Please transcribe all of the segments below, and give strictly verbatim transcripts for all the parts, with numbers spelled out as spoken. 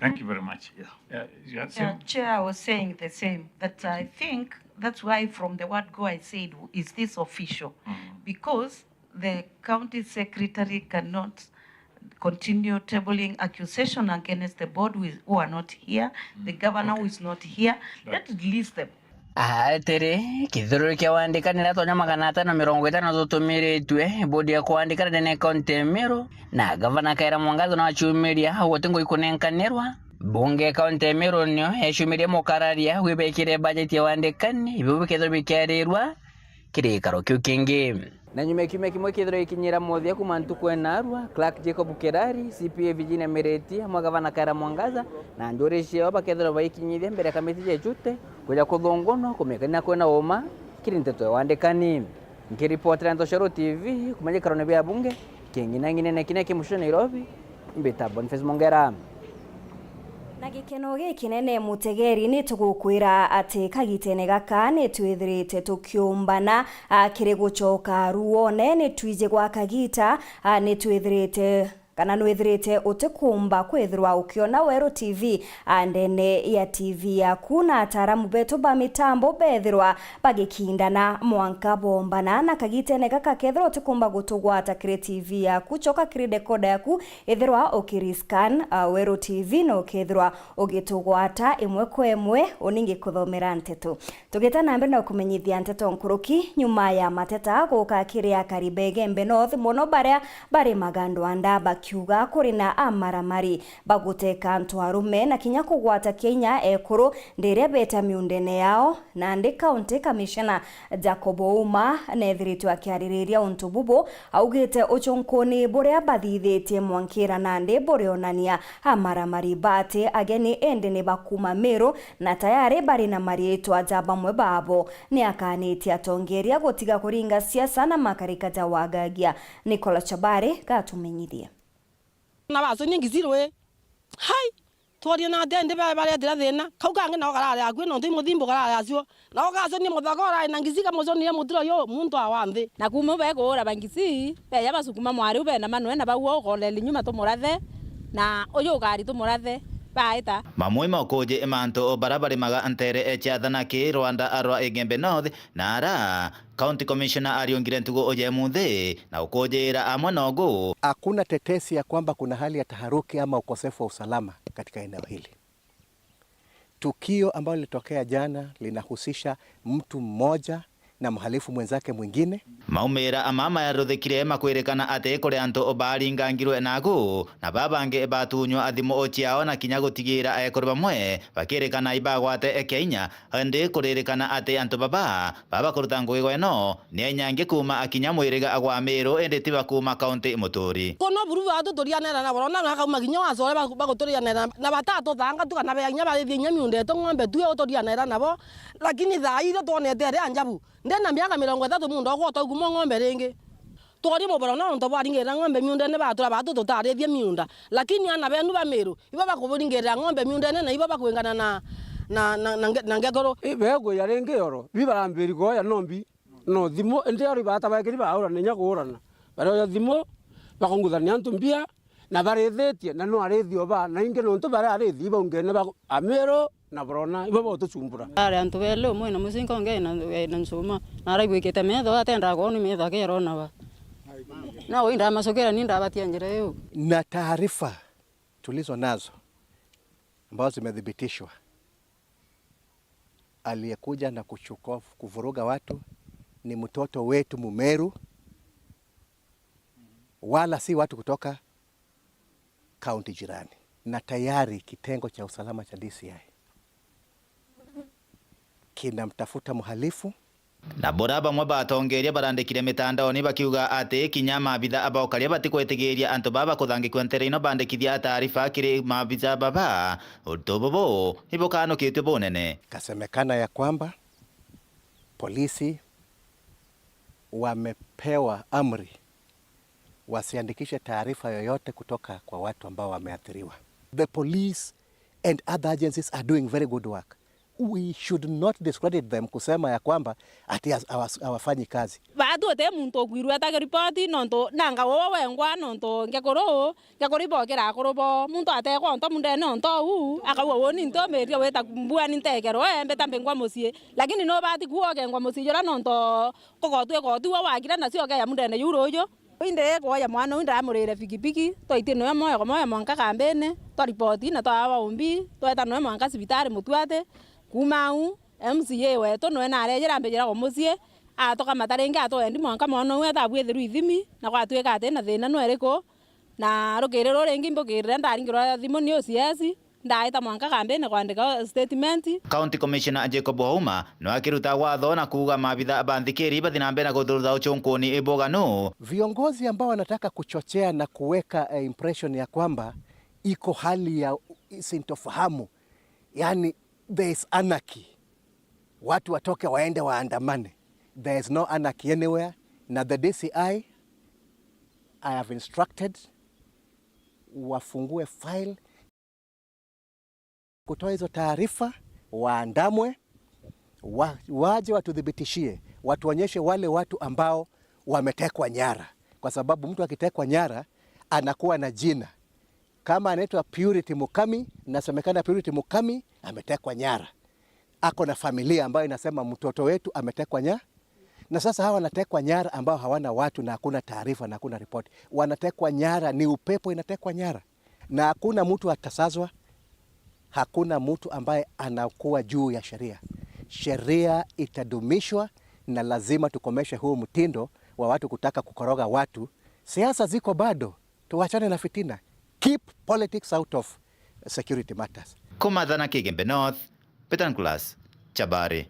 Thank you very much. Yeah. Yeah, you are Yeah, saying Chair, I was saying the same, that I think that's why from the word go I said, "Is this official?" Because the county secretary cannot continue tabling accusation against the board who is, who are not here, the governor who Okay. is not here. But Let's release them. Atiri, kithururi kia wandikani na tonya magana atano mirongo itano tutumiritue bodi ya kuandikana ndene kaunti ya Meru, na gavana Kawira Mwangaza na waciumiria guti ngugi kunenkanirwa. Bunge kaunti ya Meru nio yaciumiria mukararia gwibekire bajeti ya wandikani, ibu bikethirwa bikiarirwa kirikaro kiu kingi. Na nyuma ya kiumia kimwe kithirwa ikinyira muthia kuma ntuku enarua, Clerk Jacob Kirari, C P A Virginia Mireti, amwe gavana Kawira Mwangaza, na njuri ciao bakethirwa baikinyithia mbere ya kamiti ya Chute, kuja kuthungunwa kumenya kana kwina uma kiri nteto ya wandikani. Nkiripotera Ntoshoro T V, kuma gikarone bia bunge, king'inang'inene kinya ki mucii Nairobi, mbita Boniface Mongera. Na gikeno gikinene, mutegeri, ni tugukwira ati kagitene gaka ni twithirite tukiumbana, a, kiri gucoka ruone. Ni twiji gwa kagita, a, ni twithirite kana nwithirite utikumba kwithirwa ukiona Weru T V, a, ndene ya T V yaku, na ataaramu betu ba mitambo bethirwa bagikindana mwanka bombana. Na kagitene gaka kethirwa utikumba gutugwata kiri T V yaku, coka kiri dekoda yaku, ithirwa ukiri scan, a, Weru T V, na ukethirwa ugitugwata imwe kwa imwe, uni ngikuthomera nteto. Tugita na mbere na kumenyithia nteto nkuruki, nyuma ya mateta guka kiri akari ba Igembe North, mono baria bari magandwanda, bakiuga kuri na amaramari baguteka antu arume na kinya kugwata kinya ekuru ndiria beta miundene yao. Nandi County Commissioner Jacob Ouma nethiritwe akiaririria untu bubu, augite ucunkuni buria bathithitie mwankira nandi burionania amaramari bati ageni, indi ni bakuma Meru, na tayari bari na mariitwa ja bamwe babo. Ni akanitie atongeria gutiga kuringa siasa na makarika ja wagagia. Nicola Chabari gatumenyithie. Na baconie Ngisi rwi. Hai! Tworie na atia indi ba-, baretira thina? Kau kangi nao karari akui, nontu i muthimbu karari acio. Nao gaconie muthaka urari na Ngisi, kamuconie mutiro yu, muntu awa nthi. Na kuma u bekuura ba Ngisi, beja basukuma mwari u bena manwe na bau ukoleli nyuma tumurathe, na uyu ukari tumurathe, baita. Mamwe ma ukuji i mantu bara barimaga ntere cia Thanaki, rwanda rwa Igembe North, na ara County Commissioner ariungire ntugu ujemunthi na ukujiira amwe nogu. Hakuna tetesi ya kwamba kuna hali ya taharuki ama ukosefu wa usalama katika eneo hili. Tukio ambalo lilitokea jana linahusisha mtu mmoja na mhalifu mwenzake mwingine. Maumira ama mayaruthikire makwirikana ati kuri antu baringangirwe nagu, na babangi batunywa thimu ciao na kinya gutigira ekuru bamwe bakirikana ibagwate kinya. Indi kuririkana ati antu baba, baba kuruta ngugi gwa ino, ni ainyangi kuuma akinya mwiriga gwa Miru, indi ti ba kuuma kaunti muturi. Kono buru batu turianera nabo, na akauma kinya wacore bagu-, baguturianera na batatuthanga tu, kana beginya barithie kinya miunda yetu ng'ombe tu, iu turianera nabo. Lakini thaa iria twonete iri anjabu, ndina miaka mirongo ithatu munda ugwota uguma ng'ombe ringi. Tworie muboro nontu bwaringirira ng'ombe miundene, batura batu tutarithie miunda. Lakini ana benu ba Miru, ibo bakuburingirira ng'ombe miundene, na ibo bakwingana na, na, na, na nge-, na ngekuru. I, begwija ringi oro, bi barambiri kwoya nombi, no thimu, indi oro ibata baekiri baurana inya kuurana. Baroya thimu, bakunguthania antu mbia, na barithitie, na no arithi oba, na ingi nontu bari arithi, ibaungene ba Amiru, na burona, ibo botucumbura. Ari antu beli, umwe na mucinga, ungi na, na ncuma. Na araigwikite metho, atendaga kwonwa metho akirona ba. Na ui ndamacukira, ni ndabatia njira iu. Na taarifa tulizo nazo ambazo zimethibitishwa, aliyekuja na kuchukua, kuvuruga watu ni mtoto wetu Mumeru, wala si watu kutoka kaunti jirani, na tayari kitengo cha usalama cha D C I kinamtafuta mhalifu. Na bura bamwe batongeria barandikire mitandaoni bakiuga ati kinya maabitha ba ukaria batikwitigiria antu baba kuthangikua ntere ino bandikithia taarifa kiri maabitha baba. Untu bubu ibukanukitue bunene. Ikasemekana ya kwamba polisi wamepewa amri wasiandikishe taarifa yoyote kutoka kwa watu ambao wameathiriwa. The police and other agencies are doing very good work. We should not discredit them kusema ya kwamba ati has-, hawas-, hawafanyi kazi. Baatwi uti muntu ukwirwa etagwe ripoti nontu nanga uu wengwa nontu ngekuru, ngekuru ibokira akuru bo. Muntu atekwa onto mundene onto uu, akauga uu ni ntumirie wita mbua ni ntekerwe, mbita mbingwa mucii. Lakini nubati kuuga ukengwa mucii jura nontu kugotwi igoti uu wagire nacio ukeya mundene juu ruuju. Indi kwoya mwana uu ndamurire bikibiki, twaiti noe moyo kwa moyo mwanka kambine, twaripoti na twawa umbi, tweta noe mwanka cibitari Mutwate. Kuuma au, M C A wetu noe narejera ambijira kwa mucii, atukamata ringi atwendi mwanka mwana uu atabwithirwa ithimi, na gwatwika ati na thina no iriku, na rukiri ruu ringi mbukirire ndaringirwa thimu ni O C S, ndaita mwanka kambine kwandika statement. County Commissioner Jacob Ouma no akiruta watho na kuuga maabitha ba nthikiri bathi na mbere na kuthurutha ucunkuni ibuganu. Viongozi ambao wanataka kuchochea na kuweka, eh, impression ya kwamba iko hali ya sintofahamu, yani there is anarchy, watu watoke waende waandamane. There is no anarchy anywhere. Na the D C I, I have instructed wafungue file kutoa hizo taarifa, waandamwe, wa-, waje watuthibitishie, watuonyeshe wale watu ambao wametekwa nyara, kwa sababu mtu akitekwa nyara anakuwa na jina. Kama anaitwa Purity Mukami, nasemekana Purity Mukami ametekwa nyara, ako na familia ambayo inasema mtoto wetu ametekwa nya-, na sasa hawa wanatekwa nyara ambao hawana watu na hakuna taarifa na hakuna ripoti. Wanatekwa nyara, ni upepo inatekwa nyara. Na hakuna mtu atasazwa, hakuna mtu ambaye anakuwa juu ya sheria. Sheria itadumishwa na lazima tukomeshe huu mtindo wa watu kutaka kukoroga watu. Siasa ziko bado, tuwachane na fitina. Keep politics out of security matters. Kumathana Kigembe North, Peter Nicholas, Chabari.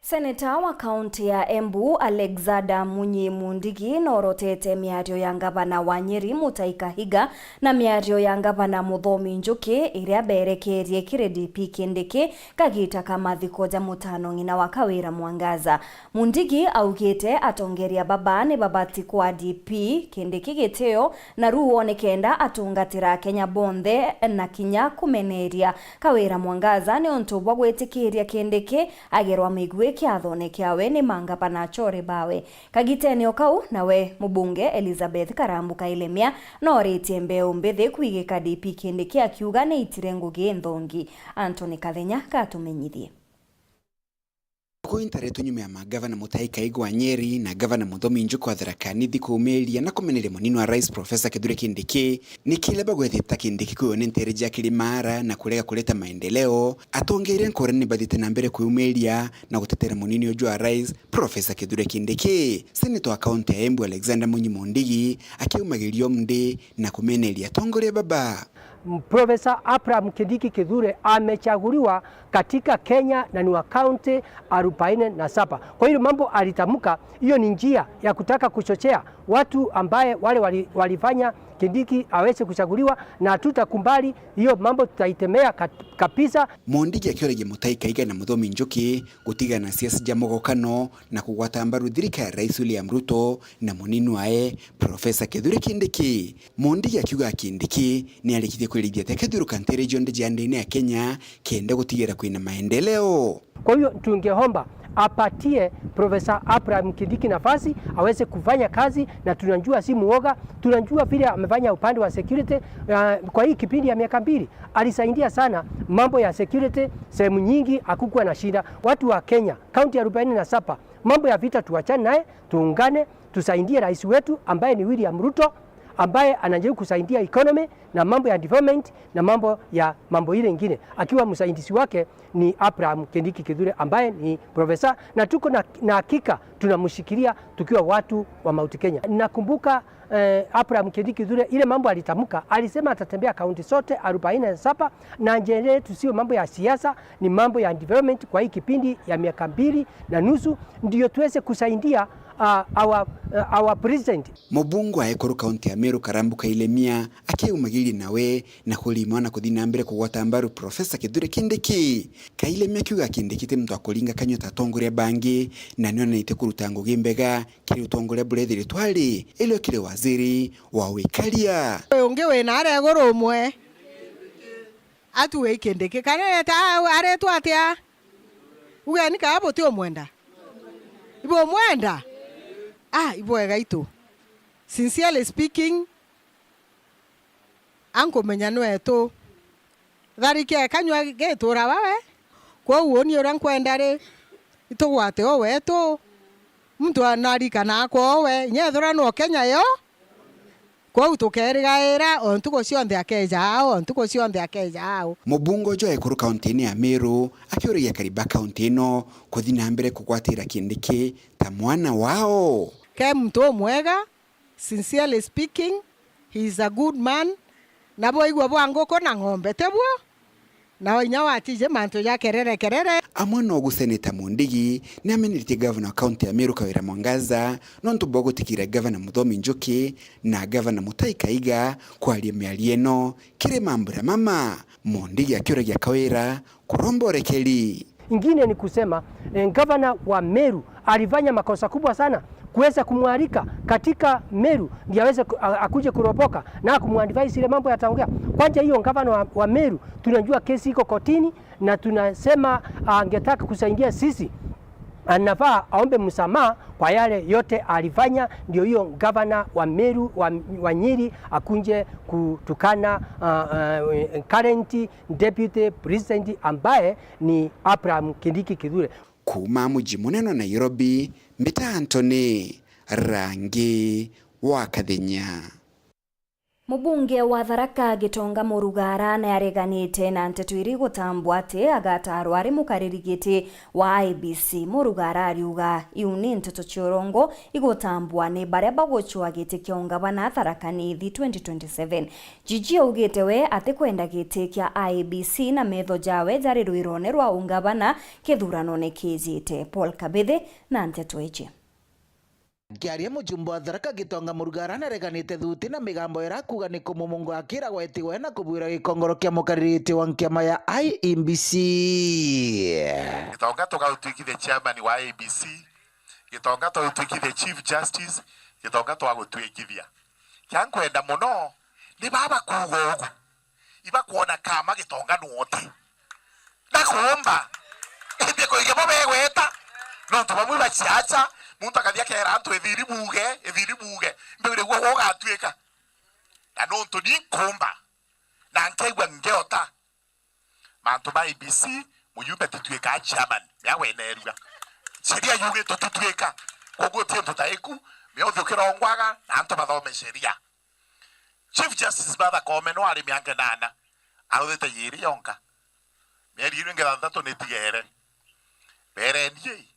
Seneta wa kaunti ya Embu, Alexander Munyi Mundigi, norotete miario ya ngavana wa Nyeri, Mutahi Kahiga, na miario ya ngavana Muthomi Njuki, iria berekerie kiri D P Kindiki kagita ka mathiko ja mutano ng'ina wa Kawira Mwangaza. Mundigi augite atongeria baba ni babati kwa D P Kindiki gitio, na ruo ni kenda atungatira Akenya bonthe na kinya kumeneria Kawira Mwangaza niuntu bwa gwitikiria Kindiki agerwa migui kiathone kiawe ni mangavana achore bawe. Kagitene o kau, nawe mubunge Elizabeth Karambu Kailemia nooritie mbeu mbithi kwigika D P Kindiki akiuga niitire ngugi nthongi. Anthony Kathenya gatumenyithie. Ntuku intaretwe nyuma ya magavana Mutahi Kahiga wa Nyeri na gavana Muthomi Njuki wa Tharaka Nithi kuumiria na kumeneria munini wa rais Professor Kithure Kindiki, ni kile bagwetete ta Kindiki kwiyone ntere ja Kirimara na kurega kureta maendeleo, atongeria nkurani ni bathiite na mbere kwiumiria na gutetera munini uju wa rais Professor Kithure Kindiki. Seneta wa kaunti ya Embu Alexander Munyi Mundigi akiumagiria umndi na kumeneria atongoria baba. Professor Abraham Kindiki Kithure amechaguliwa katika Kenya na ni wa kaunti arobaini na saba. Kwa hiyo mambo alitamka, hiyo ni njia ya kutaka kuchochea watu ambaye wale wali-, walifanya Kindiki aweze kuchaguliwa, na hatutakubali hiyo mambo, tutaitemea kat-, kabisa. Mundigi akiuragia Mutahi Kahiga na Muthomi Njuki gutigana na siasa ja mugokano na kugwata mbaru thirikari ya Rais William Ruto na munini wae Professor Kithure Kindiki. Mundigi akiuga Kindiki ni arikithie kwirithia ati akethiuruka ntere cionthe cia ndene ya Kenya kenda gutigira kwina maendeleo. Kwa hiyo tungeomba apatie Professor Abraham Kindiki nafasi aweze kufanya kazi, na tunajua si muoga, tunajua vile amefanya upande wa security. Uh, kwa hii kipindi ya miaka mbili alisaidia sana mambo ya security, sehemu nyingi hakukuwa na shida. Watu wa Kenya, kaunti arobaini na saba, mambo ya vita tuachane naye, tuungane, tusaidie rais wetu ambaye ni William Ruto, ambaye anajaribu kusaidia economy na mambo ya development na mambo ya, mambo ile ingine, akiwa msaidizi wake ni Abraham Kindiki Kithure ambaye ni profesa, na tuko na, na hakika tunamshikilia tukiwa watu wa Mount Kenya. Nakumbuka, eh, Abraham Kindiki Kithure, ile mambo alitamka, alisema atatembea kaunti zote arobaini na saba, na ajenda yetu sio mambo ya siasa, ni mambo ya development kwa hii kipindi ya miaka mbili na nusu, ndio tuweze kusaidia, ah, our, ah, our president. Mubunge wa ekuru kaunti ya Meru Karambu Kailemia akiumagiria nawe na kurimwa na kuthi na mbere kugwata mbaru Profesa Kithure Kindiki. Kailemia akiuga Kindiki ti muntu wa kuringa kanyua ta atongoria bangi, na nionanitie kuruta ngugi mbega kiri utongoria buria ethiritwe ari, irio kiri waziri wa wikaria. Uyu ungi wina aria iguru umwe. Atuwe ikindiki. Kana eta, a-, aretwa atia? Ugeni kaa buti umwenda? Ibumwenda? Ah, ibwega itu. Sincerely speaking, ankumenya nwetu. Tharike kanyua gitura wawe. Kwou uni uria nkwenda ri, itugwate o wetu. Muntu anarikana akwa owe, inya ethirwa no Kenya yo. Kwou tukerigaira, o ntuku cionthe akeja ao, o ntuku cionthe akeja ao. Mubunge uju ekuru kaunti-ini ya Meru akiuragia akari ba kaunti ino kuthi na mbere kugwatira Kindiki ta mwana wao. Ke muntu umwega, sincerely speaking, he is a good man. Nabo igua bwa nguku na ng'ombe, tibwo? Nao inya watiji mantu ja kerere kerere. Amwe nogu Seneta Mundigi niameneretie gavana wa kaunti ya Meru Kawira Mwangaza nontu bwa gutikira gavana Muthomi Njuki na gavana Mutai Kaiga kwaria miario ino kiri mambura mama. Mundigi akiuragia Kawira kuromba urekeri. Ingine ni kusema, eh, gavana wa Meru alifanya makosa kubwa sana kuweza kumwalika katika Meru ndio aweze ku-, a-, akuje kuropoka na kumwadvise ile mambo yataongea. Kwanza hiyo gavana wa, wa Meru, tunajua kesi iko kotini na tunasema, ah, angetaka kusaidia sisi, anafaa aombe msamaha kwa yale yote alifanya, ndio hiyo gavana wa Meru, wa, wa Nyeri akunje kutukana, ah, ah, current deputy president ambaye ni Abraham Kindiki Kithure. Kuuma muji munene wa Nairobi, mbita Anthony Rangi wa Kathenya. Mubunge wa Tharaka Gitonga Murugara niareganite na nteto iria igutambwa ati agatarwa ari mukariri giti wa I E B C. Murugara ariuga iu ni nteto cia urongo igutambwa ni baria bagucwa giti kia ungavana Tharaka Nithi twenty twenty-seven. Gigi augite we atikwenda giti kia I E B C na metho jawe jari rwirone rwa ungavana kithuranone kijite. Paul Kabithi na nteto iji. Akiaria, mujumbe wa Tharaka Gitonga Murugara nareganite thuti na migambo ira akuuga ni kumumungo akiragwa itiwe na kubwira gikongoro kia mukaririti wa nkiama ya I E B C. Gitonga tugautwikithia chairman wa I E B C, Gitonga twautwikithia Chief Justice, Gitonga twagutwikithia. Kia nkwenda muno ni baba kuuga ugu. Ibakwona kama Gitonga nwote. Na kuumba. Indi kuigia bo begweta. Nontu bamwe baciaca, muntu akathi akera antu, "Ithiri buge, ithiri buge." Mbigure guo gugatuika. Na nontu ni nkuumba. Na nkaigua ngeota. Mantu ma I E B C, mujumbe tituikaa chairman. Mea wenerua. Sheria yugite tituika. Koguo ti untu ta iku, mea uthi ukirongwaga, na antu bathome sheria. Chief Justice Martha Koome no ari miaka inana, aruthite yiri yonka. Mieri iria ingi thanthatu ni itigere. Bereni,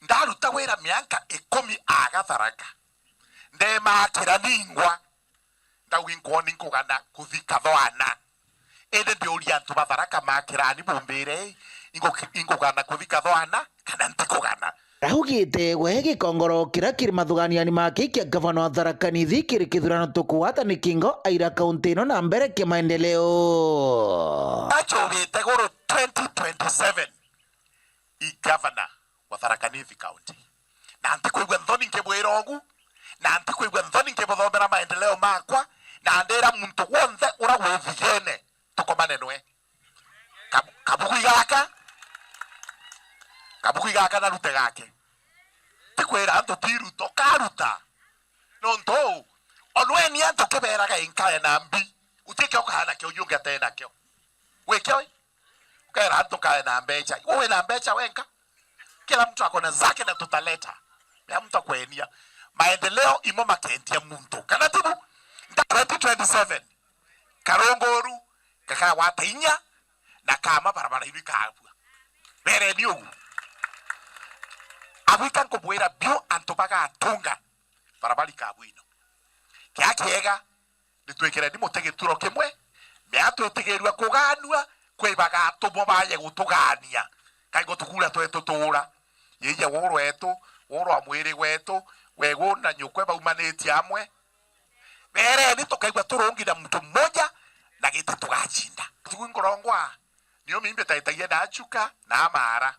ndaruta wira miaka ikumi aga Tharaka. Ndemakira ningwa. Ndauga inkwoni nkugana kuthi Kathwana. Indi ndiuria antu ba Tharaka makirani bumbire, ingu-, ingugana kuthi Kathwana kana ntikugana? Raugite gwe gikongoro kiria kiri mathuganiani make kia gavana wa Tharaka Nithi kiri kithurano tukugwata ni kingo aira kaunti ino na mbere kia maendeleo. Achubite guru twenty twenty-seven i gavana wa Tharaka Nithi County. Na ntikwigua nthoni nkibwira ugu, na ntikwigua nthoni nkibuthomera maendeleo makwa, na ndira muntu wonthe ura wi thigene, tukomane nwe. Kabu-, kabuku igaka, kabuku igaka narute gake. Tikwira antu ti Ruto, karuta. Nontu, onweni antu kiberaga inkae na mbi, utikio kaana kio uyu ungi atenakio. Wikio wi? Ukera antu kae na mbecha. Iwe wina mbecha wenka? Kila mtu ako na zake na tutaleta. Mea mtu akwenia. Maendeleo imo makendia muntu. Kana tibu? Nda twenty twenty-seven. Karonguru, kakagwata inya, na kama barabara iru ikabua. Bereni ugu. Abwika nkubwira biu antu bagatunga barabara ikabua ino. Kia kiega, nitwikireni muti gituro kimwe, mea twitigirua kuganua, kwi bagatumo baye gutugania. Kaingo tukura twetu tuura. Yeye wuru wetu, wuru wa mwiri wetu, wegu na nyukwe baumanitie amwe. Bereni tukaigua turungi na muntu mmoja na giti tugacinda. Tigu nkurongwa, nio mimbi taitagia na achuka na amara.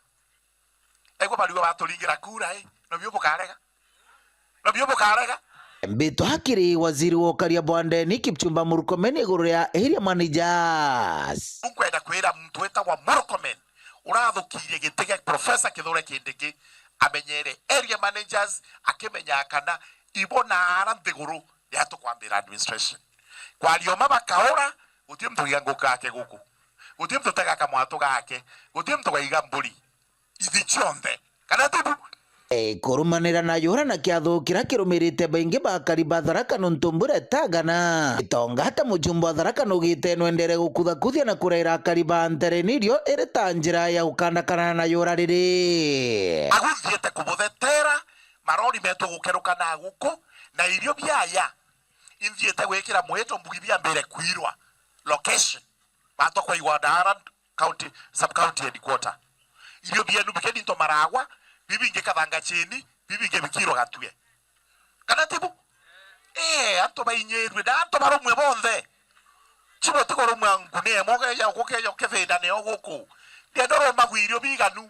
Egwe barigo baturingira kura, eh? No bio bukarega? No bio bukarega? Mbitwa kiri waziri wa ukaria bwa ndeni Kipchumba Murkomen iguru ria area managers. Nkwenda kwira muntu witagwa Murkomen urathukirie giti gia Professor Kithure Kindiki amenyere area managers, akimenyaga kana ibo na ara nthiguru riria tukwambira administration. Kwaria uma bakaura, guti muntu uiga nguku gake guku, guti muntu utega kamwatu gake, guti muntu ugaiga mburi. Ithi cionthe. Kana ti bu? E, kurumanira na yura na kiatho kiria kirumirite, baingi ba akari ba Tharaka nontu mbura itagana. Itonga ta mujumbe wa Tharaka nugite nwendere gukuthakuthia na kuraira akari ba ntereni irio iri ta njira ya gukandakana na yura riri. Aguthiite kubuthetera, marori metu gukeruka na guku, na irio biaya, inthiite gwikira mwito mbugi biambire kwirwa location. Batwa kwaigwa Ndara county, sub county headquarter. Irio bienu bikeni nto maragwa, bibingi Kathanga chini, bibingi bikirwa Gatue. Kana tibu? Eh, antu bainyirwe, na antu barumwe bonthe. Chibo tikurumwa nguni emwe, ukeja, ukeja ukibindane o guku. Ndienda urumagwa irio biganu.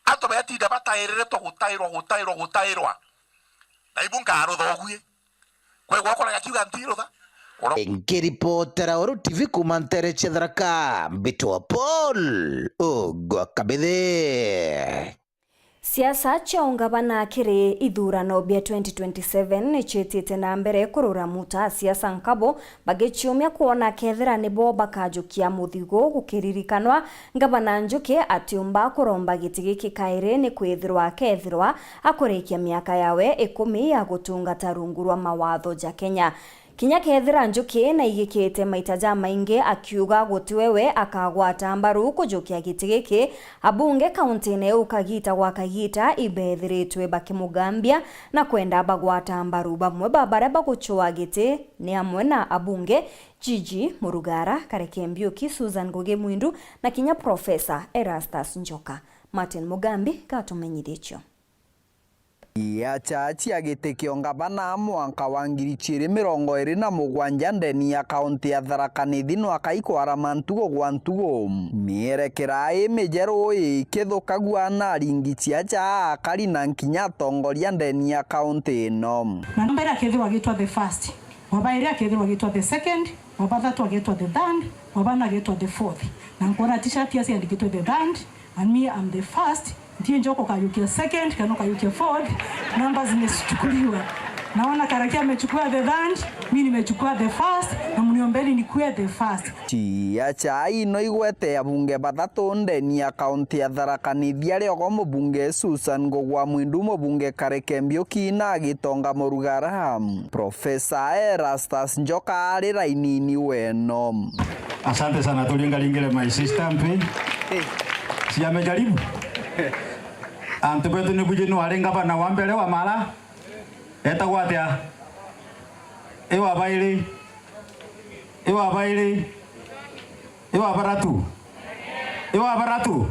Antu betinda batairiritwe gutairwa, gutairwa, gutairwa. Na ibu nkarutha ugui. Kwegwa ukora gakiuga ntirutha. Ura- Nkiripotera Uru T V kuuma ntere cia Tharaka, mbitwa Paul Ugwa Kabithe. Siasa cia ungavana kiri ithurano bia twenty twenty-seven iciitite na mbere kurura muta, asiasa nkabo bagiciumia kwona kethira nibo bakajukia muthigu, gukiririkanwa ngavana Njuki atiumba kuromba giti giki kairi, ni kwithirwa akethirwa akurikia miaka yawe ikumi ya gutungata rungu rwa mawatho ja Kenya. Kinya kethira Njuki naigikite maita jamaingi akiuga gutiwe we akagwata mbaru kujukia giti giki, abunge kauntine iu kagita gwa kagita ibethiritwe bakimugambia na kwenda bagwata mbaru. Bamwe ba baria bagucua giti ni amwe na abunge Gigi Murugara, Kareke Mbiuki, Susan Ngugi Mwindu na kinya Professor Erastus Njoka. Martin Mugambi gatumenyithie cio. Ia cha cia giti kia ungavana mwanka wa ngiri chiiri mirongo iiri na mugwanja ndeni ya kaunti ya Tharaka Nithi nwakai kwarama ntugo gwa ntugo. Mierekera ii mijeru ikithukagua na aringi cia cha akari na nkinya atongoria ndeni ya kaunti ino. Na namba iria akethirwa agitwa the first, wa bairi akethirwa agitwa the second, wa bathatu agitwa the third, wa bana agitwa the fourth. Na nkwona t-shirt iria ciandikitwe the third, and me, I'm the first. Ntie njoka ukayukia second, kana ukayukia fourth. Namba zimechukuliwa. Naona Karaki amechukua the third, mi nimechukua the first, na mniombeni nikuwe the first. Chia cha ino igwete abunge bathatu ndeni ya kaunti ya Tharaka Nithi, aria ogo mubunge Susan Ngugwa Mwindu, mubunge Kareke Mbiuki na Gitonga Murugara. Professor Erastus Njoka ari rainini weno. Asante sana, tulingalingile my sister mpi. Si amejaribu? Antu betu ni bujinu ari ngavana wa mbere wa Mara. Etagwa atia? Iwa bairi. Iwa bairi. Iwa baratu. Iwa baratu.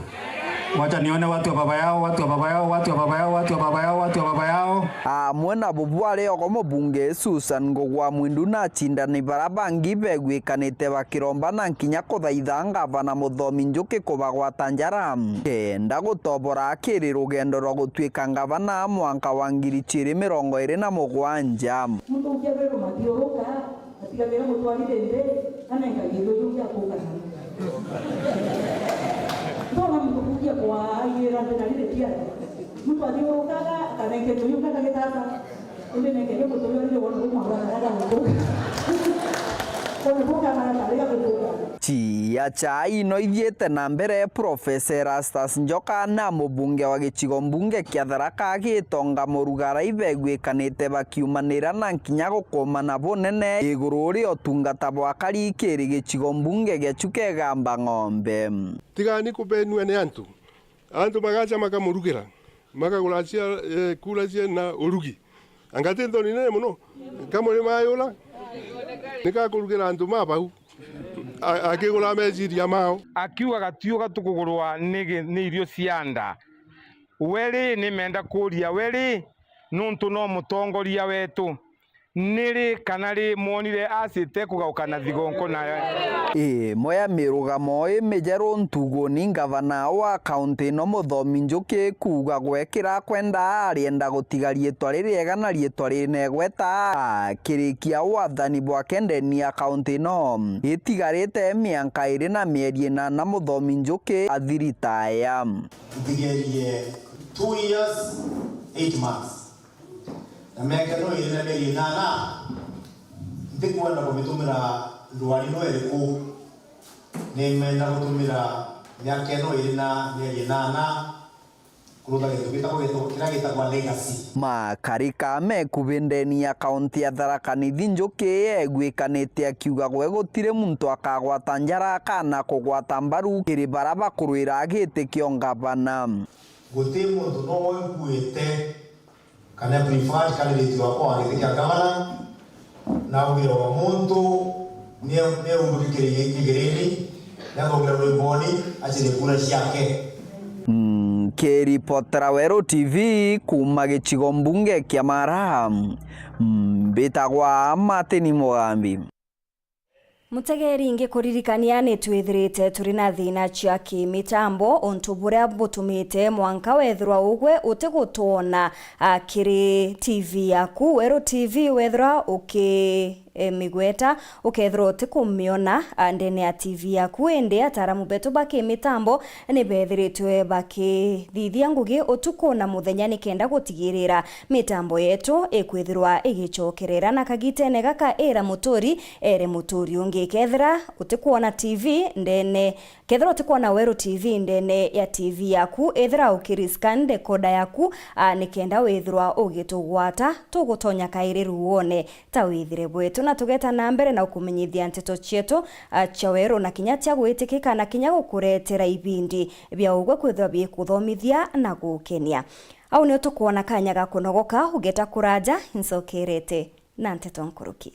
Wacha nione watu wa baba yao, watu wa baba yao, watu wa baba yao, watu wa baba yao, watu wa baba yao. Amwe na bubu ari ogo mubunge Susan Ngugwa Mwindu na acindani bara bangi begwikanite bakiromba na nkinya kuthaitha ngavana Muthomi Njuki kubagwata njara kenda gutobora kiri rugendo rwa gutuika ngavana mwanka wa ngiri chiiri mirongo iiri na mugwanja. Muntu ukiathirwa mathiuruka, atigagire mutwarire nthi, anenka gintu kiu gia kuka na. Ndona muntu kugia kwaagira nthi na riri kiaga. Muntu athiurukaga, akanenka gintu kiu kiaga gitata. Indi nenka gintu kiu riri wona kumwagara gaga gutuka. Wona kuka na tariga gutuka. Chia cha ino ithiite na mbere, Professor Erastus Njoka na mubunge wa gicigo mbunge kia Tharaka Gitonga Murugara ibegwikanite bakiumanira na nkinya gukomana bunene iguru ria utungata bwa akari kiri gicigo mbunge gia Chuka Igamba Ng'ombe. Tigani kubenua ni antu. Antu magacha makamurugira, makagura cia, eh, kura cia na urugi. Anga ti nthoni nene muno? Kamuri mayura, ni gakurugira antu ma bau. A-, akigura meciria mao. Akiuga gatiuga tukugurwa ni gi-, ni irio cia nda. We ri, ni menda kuria we ri, nuntu no mutongoria wetu. Ni ri kana ri mwonire acite kugauka na thigonkona? Imwe ya mirugamo imijeru ntuguni ngavana wa kaunti ino Muthomi Njuki kuuga gwekira kwenda arienda gutiga riitwa ririega na riitwa rinegweta akirikia wathani bwake ndeni ya kaunti ino itigarite mianka iri na mieri inana Muthomi Njuki athiritaya. Ntigerie two years, eight months. Na miaka ino iri na mieri inana, ntikwenda kumitumira ndwari no iriku. Nimenda gutumira miaka ino iri na mieri inana kuruta gintu gitagwa, kiria gitagwa legacy. Makarika mekubi ndeni ya kaunti ya Tharaka Nithi, Njuki eguikanite akiuga gwe gutiri muntu akagwata njara kana kugwata mbaru kiri bara bakurwira giti kio ngavana. Guti muntu nowe nkuite kana preferred candidate wakwa wa giti kia gavana, na augire o muntu ni, ni aumbuki kiri gigirini, ni athongire rwimbo ni acire kura ciake. Nkiripotera Weru T V kuuma gicigo mbunge kia Mara, mbitagwa Martin Mugambi. Mutegeri, ngikuririkania ni twithirite turi na thina cia kimitambo, untu buria butumite mwanka wethirwa ugwe utigutwona, a, kiri T V yaku. Weru T V wethirwa uki, e, migweta, ukethirwa utikumiona, a, ndene ya T V yaku. Indi ataaramu betu ba kimitambo ni bethiritwe bakithithia ngugi utuku na muthenya nikenda gutigirira mitambo yetu ikwithirwa igicokerera. Na kagitene gaka ira muturi ere muturi ungi. Kethira utikwona T V ndene, kethira utikwona Weru T V ndene ya T V yaku, ethira ukiri scan decoder yaku, a, nikenda withirwa ugitugwata, tugutonya kairi ruone ta withire bwetu. Na tugeta na mbere na ukumenyithia nteto cietu, a, cia weru na kinya cia gwitikika na kinya gukuretera ibindi bia ugwe kwithirwa bikuthomithia na gukenia. Au nio tukwona kanya ga kunogoka, ugeta kuraja, ncokerete na nteto nkuruki.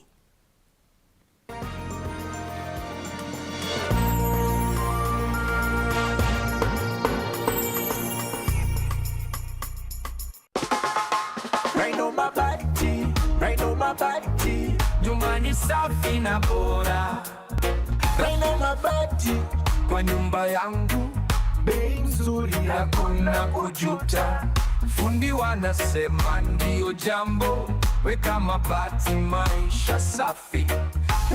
Rhino Mabati, Rhino Mabati, nyumba ni safi na bora. Rhino Mabati, kwa nyumba yangu, bei nzuri, hakuna kujuta. Fundi wanasema ndio jambo, weka mabati, maisha safi.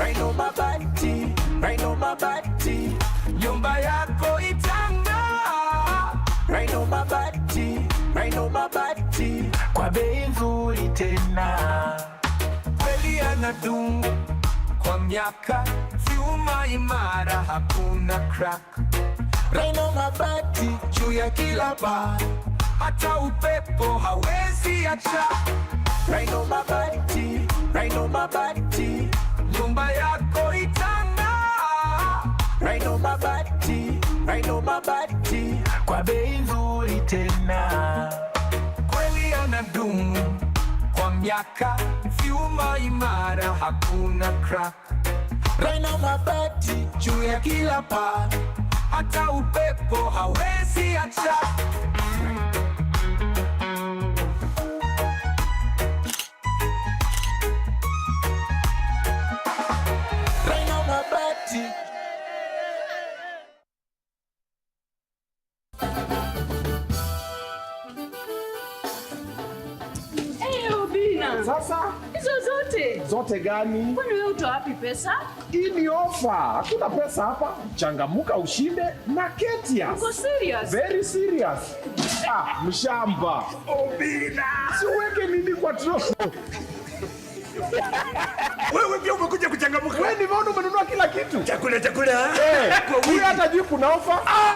Rhino Mabati, Rhino Mabati, nyumba yako itang'aa. Rhino Mabati, Rhino Mabati, kwa bei nzuri tena. Kweli yanadumu kwa miaka, vyuma imara, hakuna crack. Rhino Mabati juu ya kila paa, hata upepo hawezi acha. Rhino Mabati, Rhino Mabati, nyumba yako itang'aa. Rhino Mabati, Rhino Mabati, kwa bei nzuri tena. Kweli yanadumu kwa miaka, vyuma imara, hakuna crack. Rhino Mabati juu ya kila paa, hata upepo hawezi acha. Rhino Mabati. Eh, Obina. Sasa? Hizo zote? Zote gani? Kwani wewe utoa wapi pesa? Hii ni ofa. Hakuna pesa hapa. Changamuka ushinde na Ketias. Uko serious? Very serious. Ah, mshamba. Obina. Si uweke nini kwa tro- Wewe pia umekuja kuchangamuka. Wewe nimeona umenunua kila kitu. Chakula, chakula. Eh, kwa huyu wingi. Hata juu kuna ofa. Ah!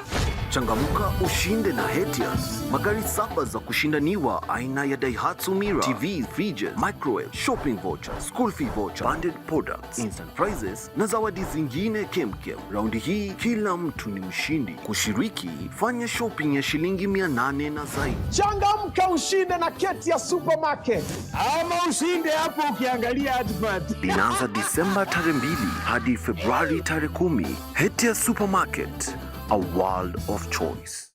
Changamuka ushinde na Hetias. Magari saba za kushindaniwa aina ya Daihatsu Mira, T V, fridges, microwave, shopping voucher, school fee voucher, bundled products, instant prizes na zawadi zingine kemkem. Raundi hii kila mtu ni mshindi. Kushiriki, fanya shopping ya shilingi mia nane na zaidi. Changamka ushinde na Ketias Supermarket. Ama ushinde hapo ukiangalia advert. Inaanza Disemba tarehe mbili hadi Februari tarehe kumi. Hetias Supermarket, a world of choice.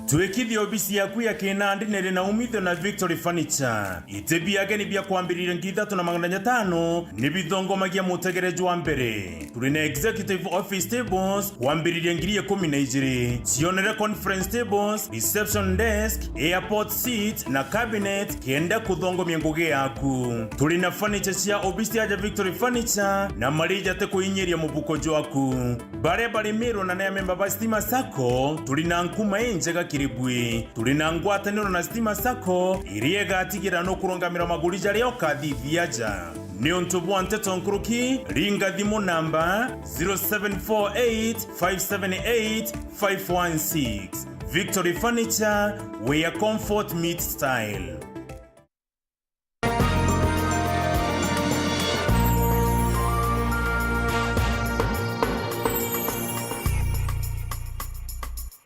Twikithia obisi yaku ya kinandi niri na umithio na Victory Furniture. Iti bia ageni bia kwambiriria ngiri ithatu na magana jatano ni bithongomagia mutegere jwa mbere. Turi na executive office tables kwambiriria ngiri ikumi na ijiri. Cionere conference tables, reception desk, airport seat na cabinet kenda kuthongomia ngugi yaku. Turi na furniture cia obisi aja Victory Furniture na marija ti kuinyiria mubuko jwaku. Baria bari Meru na ni amemba ba Stima Sacco, turi na nkuma injega kiri bui. Turi na ngwataniro na Stima Sacco, iria igatigira nukurungamira maguri jaria ukathithia aja. Niuntu bwa nteto nkuruki, ringa thimu namba zero seven four eight five seven eight five one six. Victory Furniture, where comfort meets style.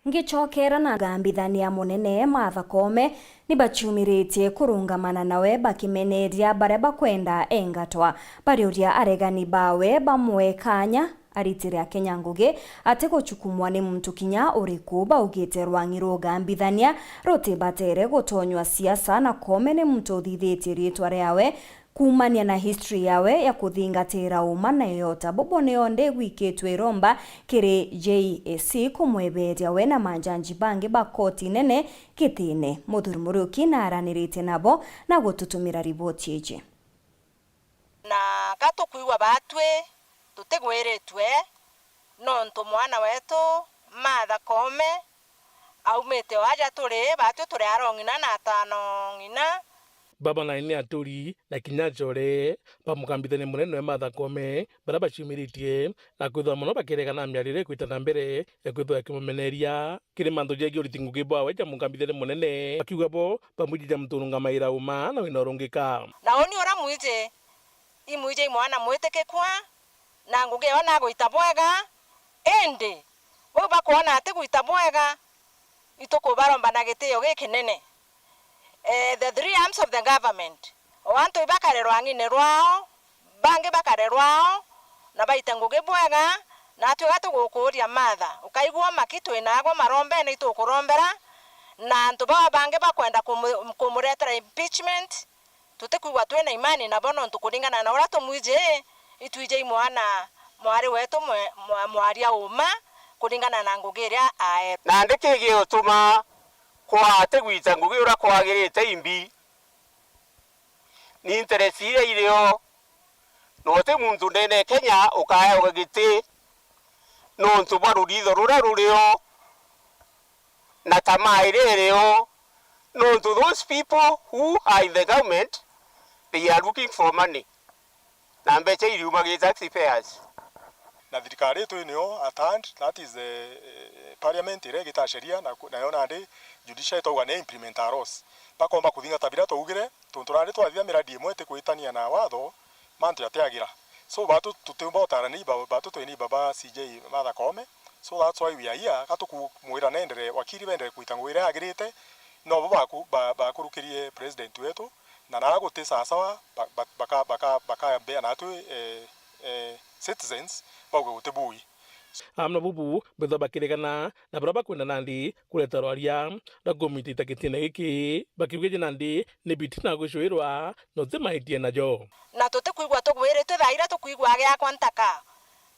Ngicokera na ngambithania munene Martha Koome, ni baciumiritie kurungamana nawe bakimeneria baria bakwenda engatwa. Bariuria aregani bawe bamwe kanya aritire Akenya ngugi atiguchukumwa ni muntu kinya uriku. Baugite rwang'i rugambithania rutibatere gutonywa siasa, na Koome ni muntu uthithitie riitwa riawe kuumania na history yawe ya kuthingatira uma na yota. Bobo nio nde gwikitwe iromba kiri J S C kumweberia we na majaji bangi ba koti nene gitine. Muthuri Muriuki naaranirite nabo na gututumira riboti iji. Na ka tukwigua batwi tutigwiritwe, nontu mwana wetu Martha Koome aumite o aja turi, batwi turi arong'ina na atanong'ina. Baba nae ni aturi, na kinya achore ba mukambithania munene we Martha Koome, baria baciumiritie na kwithirwa mono bakeregana na miarire ikwita na mbere ya kwithirwa ikimumeneria kiri mantu jegie uriti ngugi bwawe ja mukambithania munene, bakiuga bo bamwijija muntu urungamaira uma na wina urungika. Na uni uria mwiji, imwiji i mwana mwitikikua, na ngugi ewe nagwita bwega, indi bau bakwona atigwita bwega, itukubaromba na gitio gikinene. Eh, the three arms of the government, o antu ibakare rwang'ine rwao, bangi bakare rwao, na baite ngugi bwega, na atwega tugukuuria Martha, ukaigua maki twinagwe marombene itukurombera, na antu baba bangi bakwenda kumu-, kumuretera impeachment, tutikwigua twina imani nabo, nontu kuringana na uria tumwiji, itwiji i mwana mwari wetu mwe-, mwa-, mwaria uma, kuringana na ngugi iria aetwe. Nandi kigigutuma kwaa atigwita ngugi uria kwagirite imbi, ni interest iria irio, na uti muntu ndene Kenya ukaewa giti nontu bwa ruritho ruria rurio na tamaa iria irio, nontu those people who are in the government, they are looking for money. Na mbeca iriumagia tax payers. Na thirikari itu nio at hand, that is the, eh, parliament iria igita sheria, na ku-, nayo nandi judiciary twauga ni implement our laws. Bakomba kuthingata biria twaugire, tontu nandi twathithia miradi imwe itikwitania na watho, mantu jatiagira. So, batu tutiumba utara neighbor, batu twi neighbor ba C J Martha Koome. So that's why we are here. Ka tukumwira nendere, wakiri bendere kuita ngugi iria yagirite, nobo baku-, ba-, bakurukirie president wetu, na nara guti sawasawa, ba-, ba-, baka-, baka-, bakambea natwi, eh, eh, citizens, bauge guti bui. Amwe na bubu, bethwa bakiregana na baria bakwenda nandi kureta rwaria rwa kumitita gitine giki, bakiuga iji nandi ni bitina gwicwirwa na uti maitie najo. Na tutikwigua tugwiritwe thaa iria tukwigua agiakwa ntaka,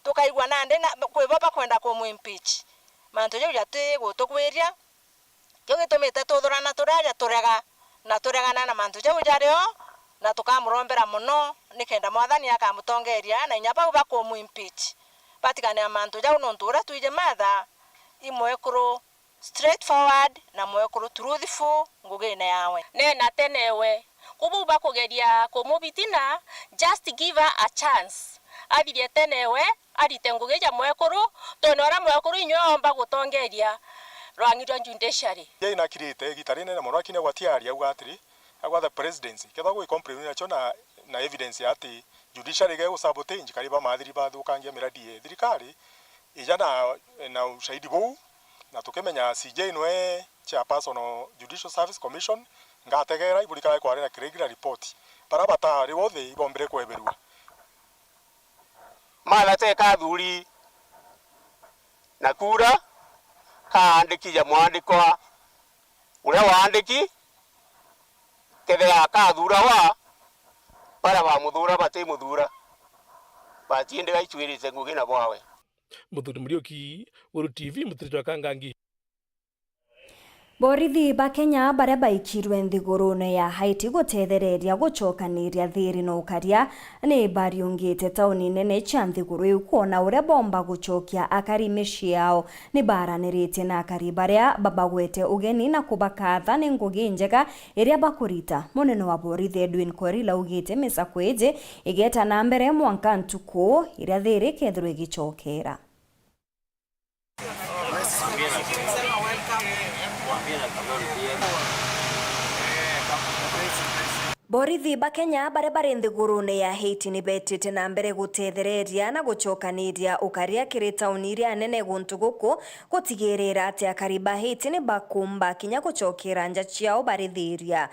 tukaigua nandi na, kwi bo bakwenda kumu impeach. Mantu jau jati gutugwiria, kiu gitumite tuthurana turi aja turega, na turegana na mantu jau jario, na tukamurombera mono, nikenda Mwathani akamutongeria, na inya bau bakumu impeach batigane na mantu jau, nontu uria twiji Martha i mwekuru straightforward na mwekuru truthful ngugine yawe. Nena tene we. Ku bau bakugeria kumubitina, just give her a chance. Athirie tene we, arite ngugi ja mwekuru, tone uria mwekuru inywe omba gutongeria rwang'i rwa judiciary. Iria inakirite igita rinene mono, lakini agwatiaria auga atiri, agwa the presidency, kethwa gwi complain nacio na, na evidence ya ati judiciary ge gusabotage, kari ba mathiri bathukangia miradi ye thirikari, ija na, na ushahidi buu, na tukimenya C J nwe chairperson o Judicial Service Commission, ngategera iburikage kwari na regular report. Bara batari bothe ibombire kweberua. Martha teka athuri na kura kaandiki ja mwandikwa Uria waandiki, kethira akathurawa, baria bamuthuura batimuthura, batiendaga icuirite ngugi na bwawe. Muthuri Muriuki, Weru T V, mutirito wa Kangangi. Borithi ba Kenya baria baikirwe nthigurune ya Haiti gutethereria gucokaniria thiri na ukaria, ni bariungite tauni nene cia nthiguru iu kwona uria bomba gucokia akari micii yao. Ni baraniritie na akari baria babagwete ugeni na kubakatha ni ngugi injega iria bakurita. Munene wa borithi Edwin Koril augite misako iji igeta na mbere mwanka ntuku iria thiri ikethirwa igicokera. Borithi ba Kenya baria bari nthigurune ya Haiti ni betite na mbere gutethereria na gucokaniria ukaria kiri tauni iria nene guntu guku, gutigirira ati akari ba Haiti ni bakumba kinya gucokera nja ciao barithiria.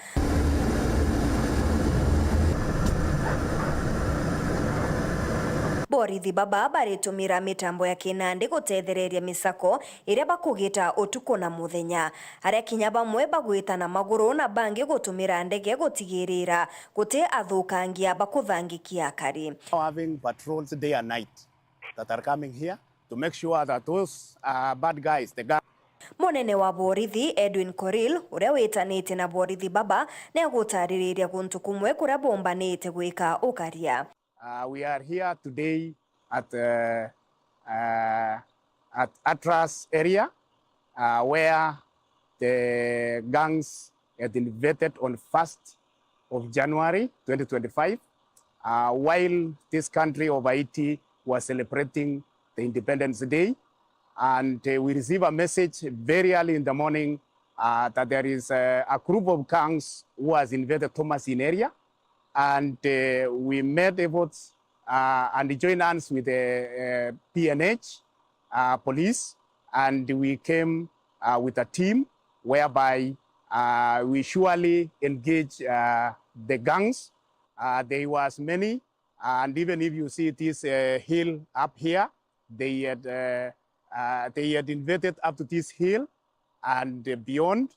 Borithi baba baritumira mitambo ya kinandi gutethereria misako iria bakugita utuku na muthenya, aria kinya bamwe bagwita na maguru na bangi gutumira ndege gutigirira guti athukangia bakuthangikia akari. Now having patrols day and night that are coming here to make sure that those, uh, bad guys, the gang. Munene wa borithi Edwin Koril, uria witanite na borithi baba, ni agutaririria guntu kumwe kuria bombanite gwika ukaria. Uh, we are here today at, uh, uh, at Atras area, uh, where the gangs had invaded on first of January twenty twenty-five, uh, while this country of Haiti was celebrating the Independence Day. And, uh, we received a message very early in the morning, uh, that there is, uh, a group of gangs who has invaded Thomasin area. And, uh, we made efforts, uh, and joined hands with the, uh, P N H, uh, police, and we came, uh, with a team whereby, uh, we surely engage, uh, the gangs. Uh, there was many, and even if you see this, uh, hill up here, they had, uh, uh, they had invaded up to this hill and, uh, beyond,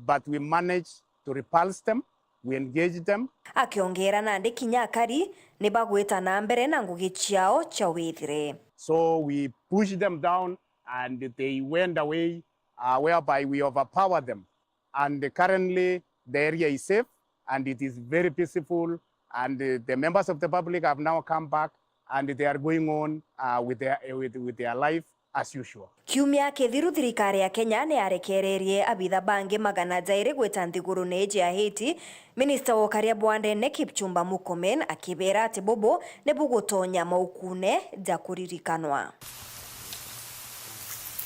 but we managed to repulse them, we engaged them. Akiongera nandi kinya akari ni bagwita na mbere na ngugi ciao cia withire. So we pushed them down and they went away, uh, whereby we overpowered them. And currently, the area is safe and it is very peaceful, and, uh, the members of the public have now come back and they are going on, uh, with their, with, with their life as usual. Kiumia kithiru, thirikari ya Kenya ni yarekererie abitha bangi magana jairi gwita nthigurune iji ya Haiti, minista wa ukaria bwa ndene Kipchumba Murkomen akibera ati bubu ni bugutonya maukune ja kuririkanwa.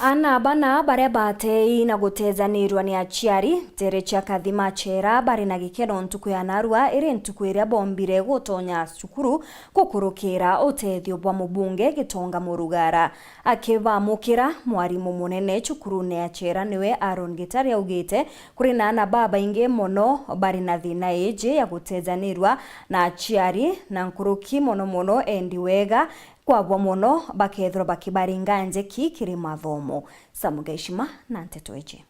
Aana bana baria batei na gutejaniirua ni aciari nteere cia Kathima Chera bari na gikeno ntuku ya naarua, iri ntuku iria bombire gutonya cukuru gukurukira utethio bwa mubunge Gitonga Murugara. Akibamukira, mwarimu munene cukurune ya Chera niwe Aaron Gitari augite kuri na aana babaingi mono bari na thina iji ya gutejaniirua na aciari, na nkuruki mono mono endi wega kwabwa mono bakethirwa bakibaringa njeki kiri mathomo. Sam Gaishima na nteto iji.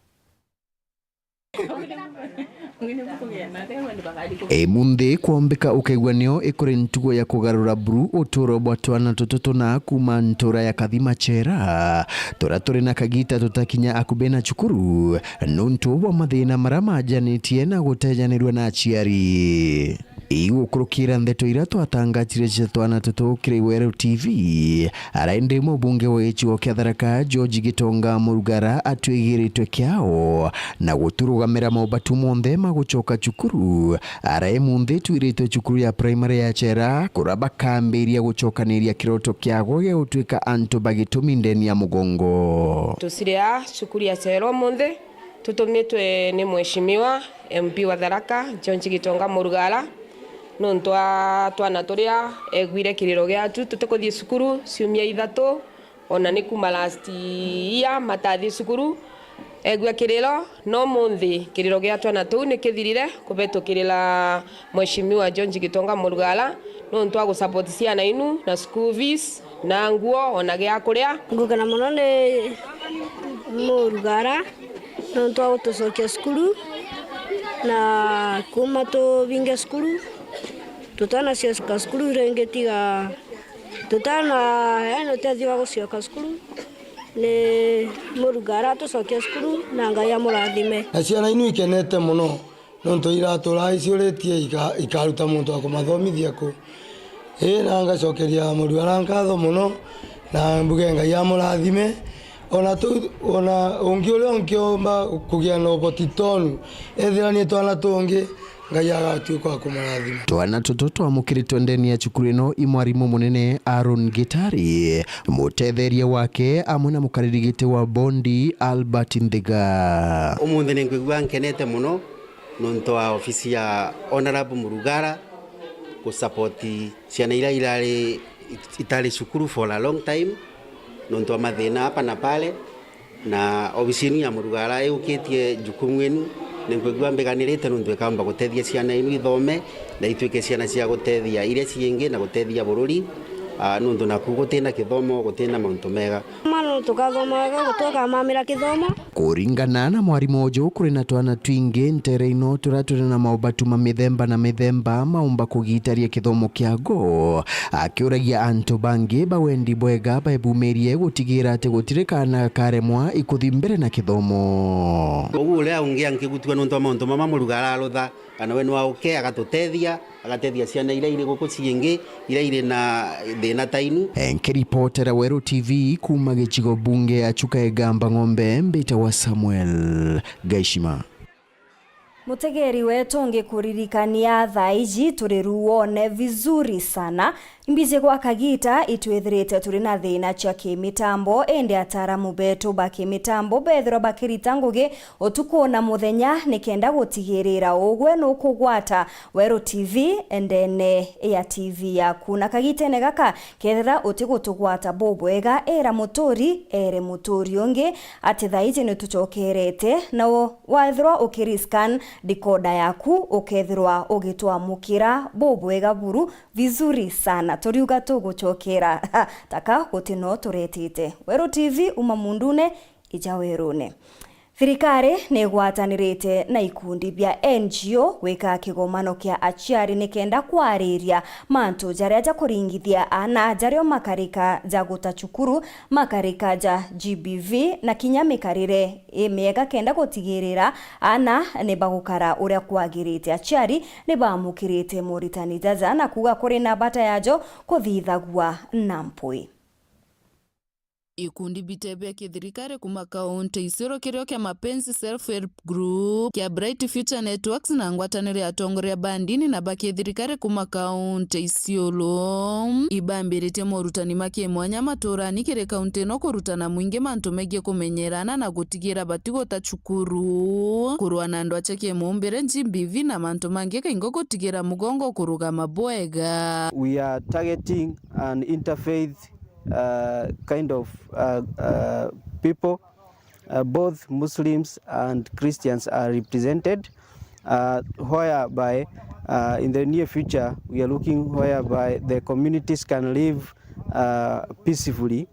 Imunthi kwombika ukaigua nio ikuri ntugo ya kugarura buru uturo bwa twana tutu tuna kuuma ntura ya Kathima Chera, turia turi na kagita tutakinya akubi na cukuru, nuntu bwa mathina maria majanitie na gutejanirua na aciari. Igukurukira ndeto iria twatangatire cia twana tutu kiri Weru T V, araindi mubunge wa gicigo kia Tharaka, George Gitonga Murugara, atwigiritwe kiao na guturugamira mobatu monthe ma gucoka cukuru. Arai munthi twiritwe cukuru ya primary ya Chera, kuria bakambiria gucokaniria kiroto kiagwe gia gutwika antu ba gitumi ndeni ya mugongo. Tuciria cukuru ya Chera umunthi. Tutumitwe ni Mheshimiwa M P wa Tharaka, George Gitonga Murugara, nontu wa twana turia egwire kiriro giatu tutikuthii cukuru ciumia ithatu, ona ni kuma last year matathii cukuru. Egua kiriro, no munthi kiriro gia twana tuu nikithirire kubetukirira Mheshimiwa George Gitonga Murugara, nontu wa gusupport ciana inu na school fees, na nguo, ona gia kuria. Ngukena mono ni Murugara nontu wa gutucokia cukuru. Na kuma tubinge cukuru, tutanacoka cukuru ringi tiga tutana, yani, utethio wa gucoka cukuru, ni Muruga aratucokia cukuru na Ngai amurathime. Na ciana inu ikenete mono, nontu iratura iciuritie ika-, ikaruta muntu wa kumathomithia ku. Ii, na ngacokeria Muruga nkatho mono, na mbuge Ngai amurathime. Ona tu, ona ungi uria ungiomba kugia na uboti tonu, ethira ni twana tungi, Ngai agatuika wa kumurathima. Twana tutu twamukiritwe ndeni ya cukuru ino i mwarimu munene Aaron Gitari, mutetheria wake amwe na mukariri giti wa bondi Albert Nthiga. Umunthi ni nkwigua nkenete mono nontu wa ofisi ya Honourable Murugara kusapoti ciana iria irari, itari cukuru for a long time nontu wa mathina hapa na pale. Na obisi inu ya Murugara yukitie jukumu inu, ni nkwigua mbiganirite nontu ikamba gutethia ciana inu ithome na ituike ciana cia gutethia iria ciingi na gutethia bururi, ah, nontu naku gutina kithomo, gutina mauntu mega. Mwana tukathoma wega, gutukamamira kithomo. Kuringana na mwarimu uju, kuri na twana twingi ntere ino turia turi na maubatu ma mithemba na mithemba maumba kugitaria kithomo kiago. Akiuragia antu bangi ba wendi bwega bebumirie gutigira ati gutiri kaana karemwa ikuthi mbere na kithomo. Ugu uria ungi ankigutua nontu wa mauntu mama Muruga ararutha, kana we ni wa uke agatutethia, agatethia ciana iria iri guku ciingi, iria iri na thina ta inu. Nkiripotera Weru T V kuuma gicigo bunge ya Chuka Igamba Ng'ombe, mbitawa Samuel Gaishima. Mutegeri wetu, ngikuririkania thaa iji turi ruone vizuri sana. Imbiji gwa kagita itwithirite turi na thina cia kimitambo, indi ataaramu betu ba kimitambo bethirwa bakirita ngugi utuku na muthenya nikenda gutigirira ugwe nukugwata Weru T V ndene ya T V yaku. Na kagitene gaka, kethira utigutugwata bubwega, ira muturi, ere muturi ungi ati thaa iji nitucokerete, na u-, wethirwa ukiriscan decoder yaku, ukethirwa ugitwamukira bubwega buru, vizuri sana. Turiuga tugucokera, taka guti no turetite. Weru T V, uma mundune, ija werune. Thirikari ni igwatanirite na ikundi bia N G O gwika kigomano kia aciari nikenda kwariria mantu jaria ja kuringithia aana jario makarika ja guta cukuru, makarika ja G B V, na kinya mikarire imiega kenda gutigirira aana ni bagukara uria kwagirite. Aciari ni baamukirite moritani jaja na kuuga kuri na bata yajo kuthithagua na mpwi. Ikundi bite bia kithirikari kuma kaunti Isiolo kirio kia Mapenzi Self Help Group, kia Bright Future Networks na ngwataniro ya atongoria ba ndini na ba kithirikari kuma kaunti Isiolo ibambiritie morutani ma kimwanya maturani kiri kaunti ino kurutana mwingi mantu megii kumenyerana na gutigira batiguta cukuru, kurua na ndwaa cia kimumbire, G B V na mantu mangi kaingi gutigira mugongo kurugama bwega. We are targeting an interfaith uh, kind of uh, uh, people. Uh, both Muslims and Christians are represented, uh, whereby uh, in the near future we are looking whereby the communities can live uh, peacefully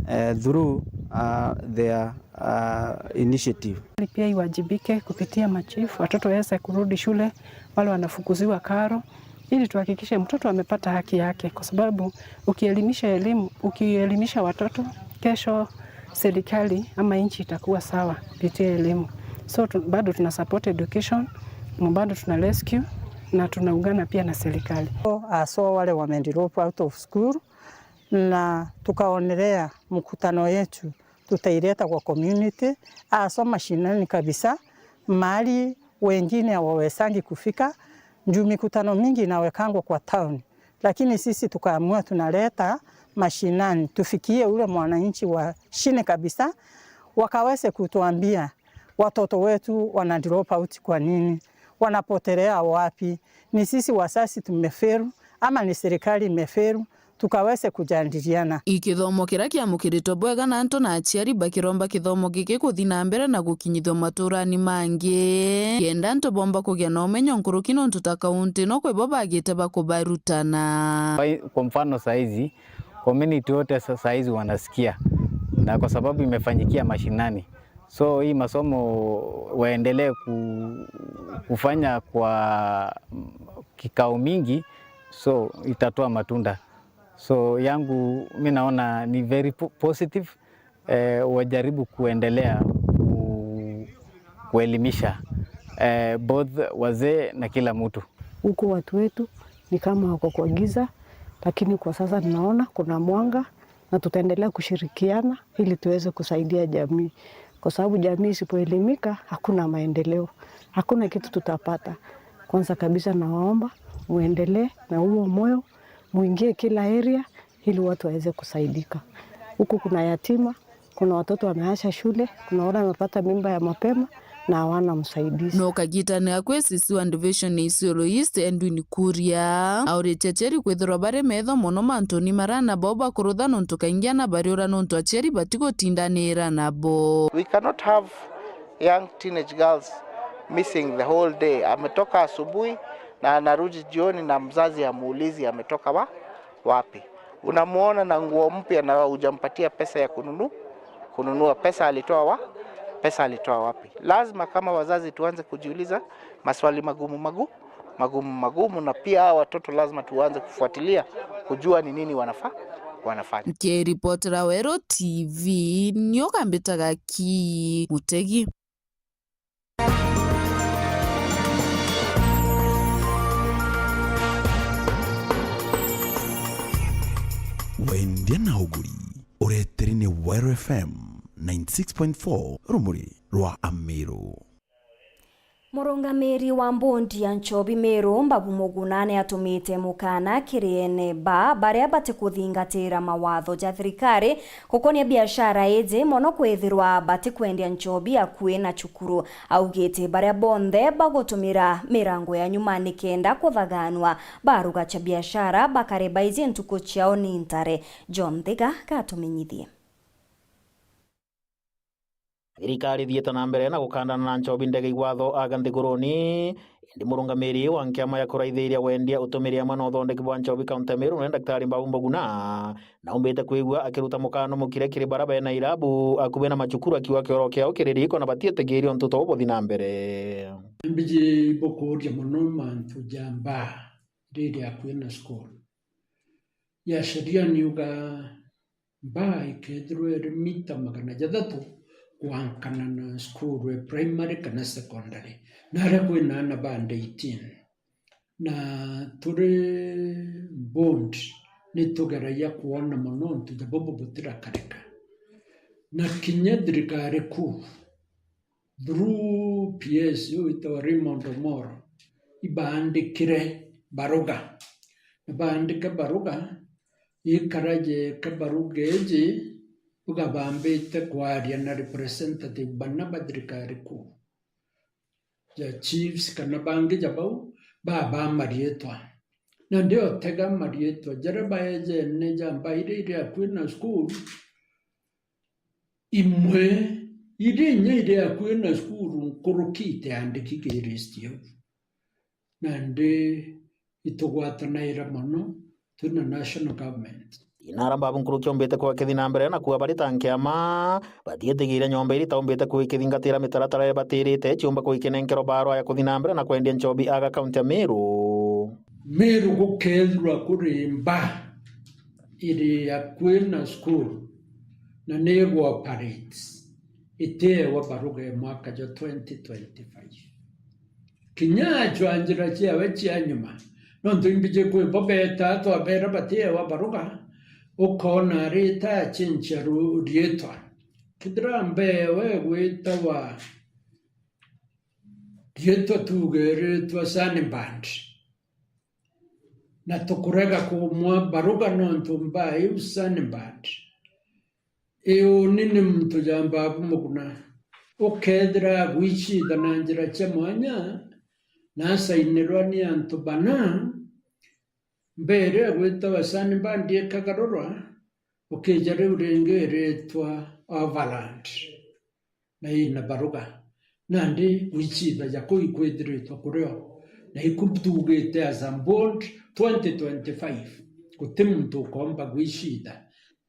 uh, through uh, their uh, initiative. Pia iwajibike kupitia machifu, watoto waweze kurudi shule, wale wanafukuziwa karo, ili tuhakikishe mtoto amepata haki yake, kwa sababu ukielimisha elimu, ukielimisha watoto, kesho serikali ama nchi itakuwa sawa kupitia elimu. So tu, bado tuna support education, na bado tuna rescue na tunaungana pia na serikali. Haswa wale wamedrop out of school, na tukaonelea mkutano yetu tutaileta kwa community, haswa mashinani kabisa, mahali wengine hawawesangi kufika, juu mikutano mingi inawekangwa kwa town, lakini sisi tukaamua tunaleta mashinani, tufikie ule mwananchi wa chini kabisa, wakaweze kutuambia watoto wetu wana drop out kwa nini, wanapotelea wapi, ni sisi wazazi tumefail ama ni serikali imefail, tukaweze kujadiliana. I kithomo kiria kiamukiritwe bwega na antu na aciari bakiromba kithomo giki kuthi na mbere na gukinyithua maturani mangi, kenda antu bomba kugia na umenyo nkuruki nontu ta kaunti no kwi bo bagite bakubarutana. Kwa, kwa mfano saizi, community wote sa-, saizi wanasikia, na kwa sababu imefanyikia mashinani, So hii masomo waendelee ku-, kufanya kwa kikao mingi, so itatoa matunda. So yangu mi naona ni very po-, positive, eh, wajaribu kuendelea ku-, kuelimisha, eh, both wazee na kila mtu. Huku watu wetu ni kama wako kwa giza, lakini kwa sasa tunaona kuna mwanga na tutaendelea kushirikiana ili tuweze kusaidia jamii, kwa sababu jamii isipoelimika hakuna maendeleo, hakuna kitu tutapata. Kwanza kabisa nawaomba muendelee na huo moyo, muingie kila area ili watu waweze kusaidika. Huku kuna yatima, kuna watoto wameacha shule, kuna wale wamepata mimba ya mapema na hawana msaidizi. No kagitane gakwe sisi wa division ya Isiolo East, Edwin Kuria, auritie aciari kwithirwa bari metho mono mantuni maria ana bao bakurutha, nontu kaingi ana bariura nontu aciari batigutindanira nabo. We cannot have young teenage girls missing the whole day. Ametoka asubuhi na anarudi jioni na mzazi hamuulizi ametoka wa-, wapi. Unamuona na nguo mpya na hujampatia pesa ya kununu-, kununua. Pesa alitoa wa-, pesa alitoa wapi? Lazima kama wazazi tuanze kujiuliza maswali magumu magu-, magumu magumu, na pia hawa watoto lazima tuanze kufuatilia kujua ni nini wanafa-, wanafanya. Nkiripotera Weru T V, nio kambitaga ki Mutegi. Wendia na uguri, ureteri ni Weru F M ninety six point four, rumuri rwa Amiru. Murungamiri wa mbondi ya nchobi Meru, Mbabu Muguna, ni atumite mukana kiri ene ba baria batikuthingatira mawatho ja thirikari gukonia biashara iji, mono kwithirwa batikwendia nchobi akui na cukuru. Augite baria bonthe bagutumira mirango ya nyuma nikenda kuthaganwa, baruga cha biashara bakare baiji ntuku ciao ni ntare. John Thiga gatumenyithie. Thirikari ithiite na mbere na gukandana na nchobi ndege igwatho aga nthiguruni, indi murungamiri wa nkiama ya kuraithiria wendia, utumiri amwe na uthondeki bwa nchobi kaunti ya Meru, ni Daktari Mbabu Muguna, naumbite kwigua akiruta mukano mukire kiri bara bena irabu akubi na macukuru, akiuga kioro kiao kiri riiko na batietigiria untu tou buthi na mbere. Mbiji bukuuria mono mantu ja mbaa riri akui na cukuru. Ya sheria niuga mbaa ikethirwa iri mita magana jathatu kwankana na cukuru ya primary kana secondary, na aria kwina aana ba under eighteen. Na turi board, ni tugeragia kwona mono untu ja bubu butirakarika. Na kinya thirikari kuu, through P S uu witagwa Raymond Omoro, ibaandikire baruga. Na baandike baruga, ikara jeka baruga iji, uga bambite kwaria na representative bana ba thirikari kuu, ja chiefs kana bangi ja bau, babaa mariitwa. Na ndiotega mariitwa jaria baejene ja mbaa iria iri akui na cukuru, imwe, iria inya iri akui na cukuru nkuruki itiandiki ki list iu. Nandi itugwatanaira mono twi na national government. Inara Mbabu nkuruki aumbite kuga kithi na mbere na kuuga bari ta nkiama, batietigiire nyomba iria itaumbite kuga ikithingatira mitaratara iria batirite ciumba kuga ikinenkerwa barua ya kuthi na mbere na kwendia nchobi aga kaunti ya Meru. Meru gukethirwa kuri mbaa iri akui na cukuru na ni igwa operate, itiewa baruga ya mwaka jwa twenty twenty-five. Kinya ajwa njira ciawe cia nyuma, nontu imbiji kwi bo beeta twabera batiewa baruga, ukoona arita achinchia ru-, riitwa. Kethira mbeewe gwitawa riitwa tuge riitwa Sunbird, na tukurega kumwa baruga nontu mbaa iu Sunbird iuni ni muntu ja Mbabu Muguna. Ukethira agwicitha na njira cia mwanya, na asainirwa ni antu bana, mbaa iria igwitawa Sunbird ikagarurwa, ukija riu ringi iritwa Overland. Na ina baruga. Nandi gwicitha ja kuu ikwithiritwe kurio, na iku tugite as a board twenty twenty-five, guti muntu ukomba gwicitha.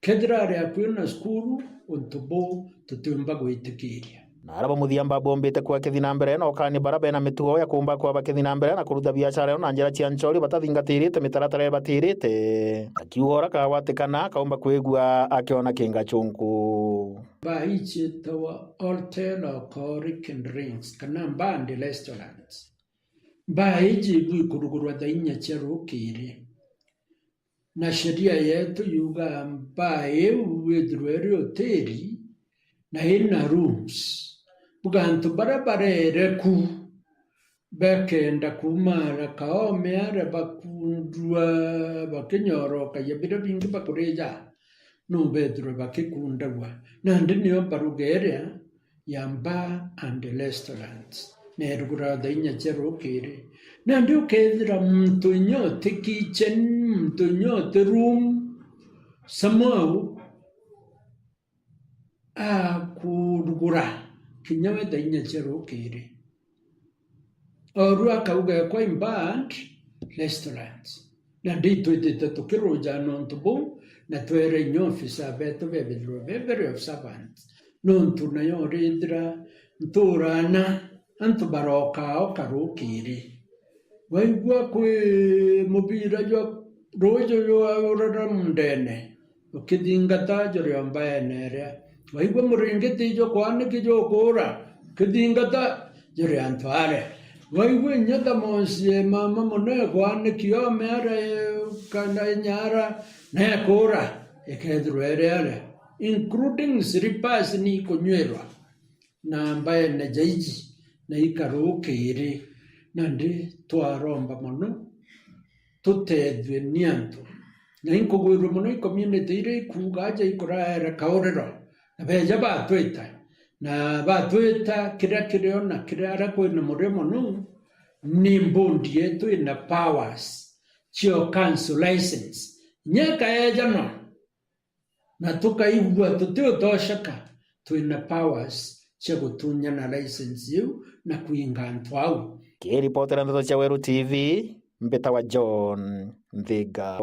Kethira ari akui na cukuru, untu buu tutiumba gwitikiria. Na aria ba muthia mbabombite kuga kithi na mbere na ukani bara bena mitugo ya kumba kwa bakithi na mbere na kuruta biashara yao na njira cia nchori batathingatirite mitaratara ibatirite. Akiuga ura kagwatikana akaumba kwigua akiona kinga chunku. Baa iciitawa Hotel Okori Kindrings kana Mbandi Restaurants. Baa iji ibu ikurugurwa thaa inya cia rukiri. Na sheria yetu yugaga mbaa iu ithirwe iri hoteli na ina rooms. Buga antu baria bareere ku, bakenda kuuma ara kaome ara bakundua, bakinyorokagia biria bingi bakurija, no bethirwe bakikundagua. Nandi nio mbaruga iria ya bar and restaurants, na irugurwa thaa inya cia rukiri. Nandi ukethira muntu inya uti kitchen, muntu inya uti room, somehow akurugura kinya we thaa inya cia rukiri. Oru akauga ekwa in bar and restaurants. Nandi itwitite tukirujana untu buu, na twere inya ofisa betu bebithirwe be very observant. Nontu nayo urithira nturana antu barokaa oka rukiri. Waigua kwi mubira jwa ruuju jwaurara mundene, ukithingata juri o mbaene iria. Waigua muringiti jukwaniki jukuura, ukithingata juri antu aria. Waigua inya thamosi e mama mono ekwaniki ome ara, e, kana inya ara, na ekuura, ikethirwa iri aria, including slippers ni ikunyuirwa na mbaene jaiji na ikarukiri. Nandi twaromba mono tutethue ni antu. Na inkugwirua mono i community iria ikuuga aja ikuraera kauriro, na beja batwita, na batwita kiria kirio na kiria aria kwina murio mono, ni mbundi yetu ina powers cio council license. Inya ikaejanwa, na tukaigua tutiutosheka, twina powers cia gutunyana license iu na kwinga antu au. Kiripotera ndeto cia Weru T V, mbitawa John Nthiga.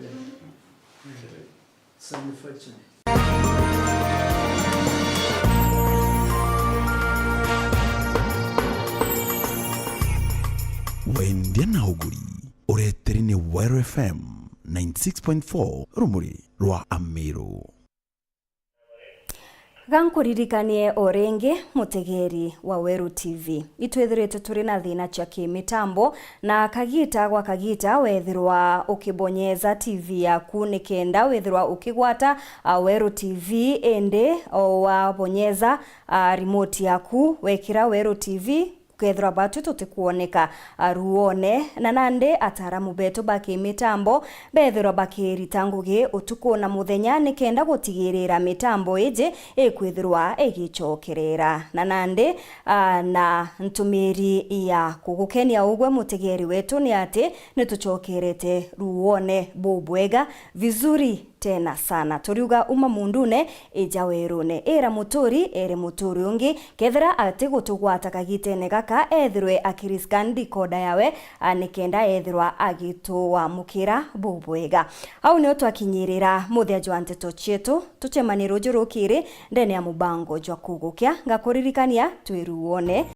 Wendia na uguri ureteri ni Weru F M ninety six point four, rumuri rwa Amiru. Ga nkuririkanie o ringi, mutegeri wa Weru T V, itwithirite turi na thina cia kimitambo, na kagita gwa kagita wethirwa ukibonyeza T V yaku nikenda withirwa ukigwata, a, Weru T V, indi o wabonyeza, a, remote yaku wekira Weru T V, ukethirwa batwi tutikwoneka, a, ruone, na nandi ataaramu betu ba kimitambo bethirwa bakirita ngugi utuku na muthenya nikenda gutigirira mitambo iji ikwithirwa igicokerera. Na nandi, a, na ntumiri ya kugukenia ugwe mutegeri wetu ni ati nitucokerete ruone bubwega, vizuri tena sana. Turiuga uma mundune, ija werune. Ira muturi, ere muturi ungi. Kethira ati gutugwata kagitene gaka, ethirwe akirisika ndikoda yawe, a, nikenda ethirwa agituamukira bubwega. Au nio twakinyirira muthia jwa nteto cietu. Tucemanie ruju rukiri ndene ya mubango jwa kugukia. Ngakuririkania, twiruone.